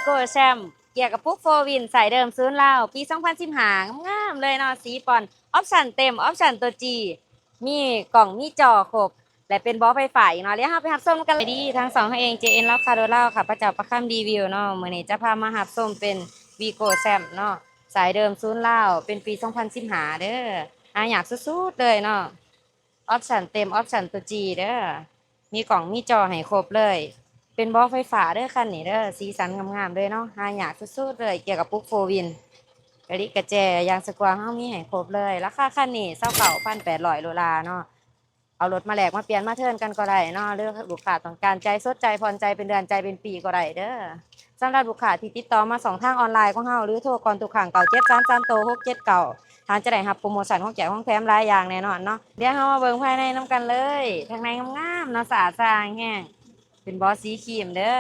ໂກແຊມ ເກຍກະປຸກໂຟວິນ ສາຍເດີມສູນລາວ ປີສອງພັນສິບຫ້າ ງາມໆເລີຍເນາະ ສີປ່ອນ ອອບຊັນເຕັມ ອອບຊັນຕົວຈີ ມີກ້ອງມີຈໍຄົບ ແລະ ເປັນເບາະໄຟຟ້າອີກເນາະ. ແລ້ວເຮົາໄປຮັບຊົມກັນເລີຍ ທາງຊ່ອງເຮົາເອງ ເຈເອັນ ລາວຄາໂດລາວ ຂ້າພະເຈົ້າປະຄຳ ຣີວິວເນາະ. ມື້ນີ້ຈະພາມາຮັບຊົມເປັນ ວີໂກ້ແຊມເນາະ ສາຍເດີມສູນລາວ ເປັນປີສອງພັນສິບຫ້າເດີ ຫາຍາກສຸດໆເລີຍເນາະ. ອອບຊັນເຕັມ ອອບຊັນຕົວຈີເດີ ມີກ້ອງມີຈໍໃຫ້ຄົບເລີຍ ເປັນເບາະໄຟຟ້າເດີຄັນນີ້ເດີ ສີສັນງາມໆເລີຍເນາະ ຫາຍາກສຸດໆເລີຍ. ເກຍກະປຸກໂຟວິນ ກະລິກະແຈ ຢາງສະກວາເຮົາມີໃຫ້ຄົບເລີຍ. ລາຄາຄັນນີ້ ຊາວເກົ້າພັນແປດຮ້ອຍໂດລາເນາະ. ເອົາລົດມາແລກມາປ່ຽນມາເທີນກັນກໍໄດ້ເນາະ ຫຼືລູກຄ້າຕ້ອງການຈ່າຍສົດ ຈ່າຍຜ່ອນ ຈ່າຍເປັນເດືອນ ຈ່າຍເປັນປີກໍໄດ້ເດີ. ສຳລັບລູກຄ້າທີ່ຕິດຕໍ່ມາຊ່ອງທາງອອນລາຍຂອງເຮົາ ຫຼືໂທກ່ອນທຸກຄັ້ງ ເກົ້າເຈັດສາມສາມໂຕຫົກເຈັດເກົ້າ ທ່ານຈະໄດ້ຮັບໂປຣໂມຊັນຂອງແຈກຂອງແຖມຫຼາຍຢ່າງແນ່ນອນເນາະ. ດຽວເຮົາມາເບິ່ງພາຍໃນນຳກັນເລີຍ ທາງໃນງາມໆເນາະ ສະອາດສະອ້າງແຮງ ເປັນເບາະສີຄຣີມເດີ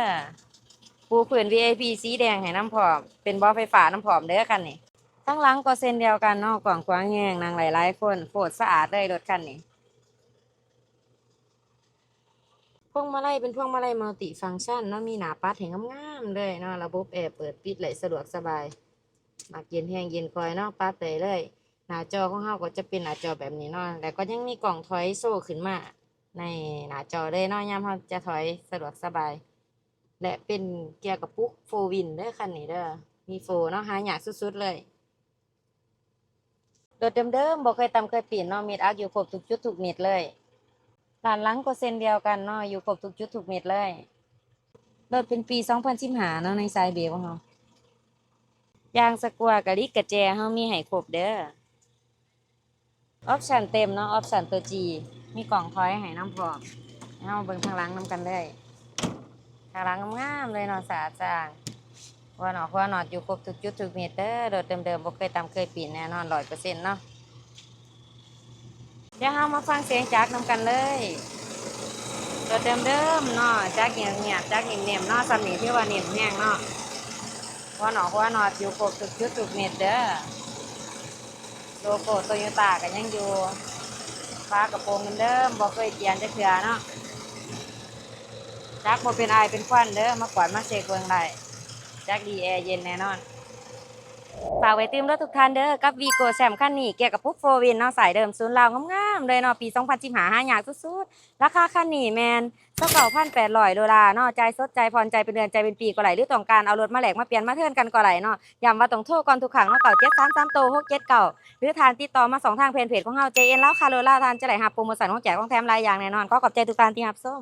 ປູພື້ນ ວີໄອພີ ສີແດງໃຫ້ນຳພ້ອມ ເປັນເບາະໄຟຟ້ານຳພ້ອມເດີຄັນນີ້. ທາງຫຼັງກໍເຊັ່ນດຽວກັນເນາະ ກວ້າງຂວາງແຮງ ນັ່ງໄດ້ຫຼາຍຄົນ ໂຄດສະອາດເລີຍລົດຄັນນີ້. ພວງມາໄລເປັນພວງມາໄລມັລຕິຟັງຊັນເນາະ ມີໜ້າປັດໃຫ້ງາມໆເລີຍເນາະ ລະບົບແອເປີດປິດໄດ້ສະດວກສະບາຍ ມັກເຢັນແຮງເຢັນຄ່ອຍເນາະ ປັບໄດ້ເລີຍ. ໜ້າຈໍຂອງເຮົາກໍຈະເປັນໜ້າຈໍແບບນີ້ເນາະ ແລ້ວກໍຍັງມີກ້ອງຖອຍໂຊຂຶ້ນມາໃນໜ້າຈໍເລີຍເນາະ ຍາມເຮົາຈະຖອຍສະດວກສະບາຍ ແລະ ເປັນເກຍກະປຸກໂຟວິນເດີຄັນນີ້ເດີ ມີໂຟເນາະ ຫາຍາກສຸດໆເລີຍ. ລົດເດີມໆ ບໍ່ເຄີຍຕຳເຄີຍປີ້ນເນາະ ເມັດອັກຢູ່ຄົບທຸກຈຸດທຸກເມັດເລີຍ. ດ້ານຫຼັງກໍເຊັ່ນດຽວກັນເນາະ ຢູ່ຄົບທຸກຈຸດທຸກເມັດເລີຍ. ລົດເປັນປີສອງພັນສິບຫ້າເນາະ ໃນສາຍເບວຂອງເຮົາ ຢາງສະກວາ ກະລິກະແຈ ເຮົາມີໃຫ້ຄົບເດີ. ອອບຊັນເຕັມເນາະ ອອບຊັນຕົວຈີ ມີກ້ອງຖອຍໃຫ້ນຳພ້ອມ. ເຮົາເບິ່ງທາງຫຼັງນຳກັນເລີຍ ທາງຫຼັງງາມໆເລີຍເນາະ ສະອາດສະອ້າງ ຫົວນອກຫົວນອດຢູ່ຄົບທຸກຈຸດທຸກເມັດເດີ. ລົດເດີມໆ ບໍ່ເຄີຍຕຳເຄີຍປີ້ນແນ່ນອນ ຮ້ອຍເປີເຊັນເນາະ. ດຽວເຮົາມາຟັງສຽງຈັກນຳກັນເລີຍ. ລົດເດີມໆເນາະ ຈັກງຽບໆ ຈັກເນັ້ມໆເນາະ ສ່ຳນີ້ຖືວ່າເນັ້ມແຮງເນາະ. ຫົວນອກຫົວນອດຢູ່ຄົບທຸກຈຸດທຸກເມັດເດີ. ໂລໂກ້ໂຕໂຍຕ້າກໍຍັງຢູ່ ຝາກະໂປງເດີມໆ ບໍ່ເຄີຍປ່ຽນຈັກເທື່ອເນາະ. ຈັກບໍ່ເປັນອາຍເປັນຄວັນເດີ ມາກວດມາເຊັກເບິ່ງໄດ້ ຈັກດີແອເຢັນແນ່ນອນ. ຝາກໄວ້ຕື່ມເດີທຸກທ່ານເດີ ກັບວີໂກ້ແຊມຄັນນີ້ ເກຍກະປຸກໂຟວິນເນາະ ສາຍເດີມສູນລາວ ງາມໆເລີຍເນາະ ປີສອງພັນສິບຫ້າ ຫາຍາກສຸດໆ. ລາຄາຄັນນີ້ແມ່ນຊາວເກົ້າພັນແປດຮ້ອຍໂດລາເນາະ ຈ່າຍສົດ ຈ່າຍຜ່ອນ ຈ່າຍເປັນເດືອນ ຈ່າຍເປັນປີກໍໄດ້ ຫຼືຕ້ອງການເອົາລົດມາແລກມາປ່ຽນມາເທີນກັນກໍໄດ້ເນາະ. ຢ້ຳວ່າຕ້ອງໂທກ່ອນທຸກຄັ້ງເນາະ ເກົ້າເຈັດສາມສາມໂຕຫົກເຈັດເກົ້າ ຫຼືທ່ານຕິດຕໍ່ມາຊ່ອງທາງແຟນເພຈຂອງເຮົາ ເຈເອັນ ລາວຄາລົດລາວ ທ່ານຈະໄດ້ຮັບໂປຣໂມຊັນຂອງແຈກຂອງແຖມຫຼາຍຢ່າງແນ່ນອນ. ຂໍຂອບໃຈທຸກທ່ານທີ່ຮັບຊົມ.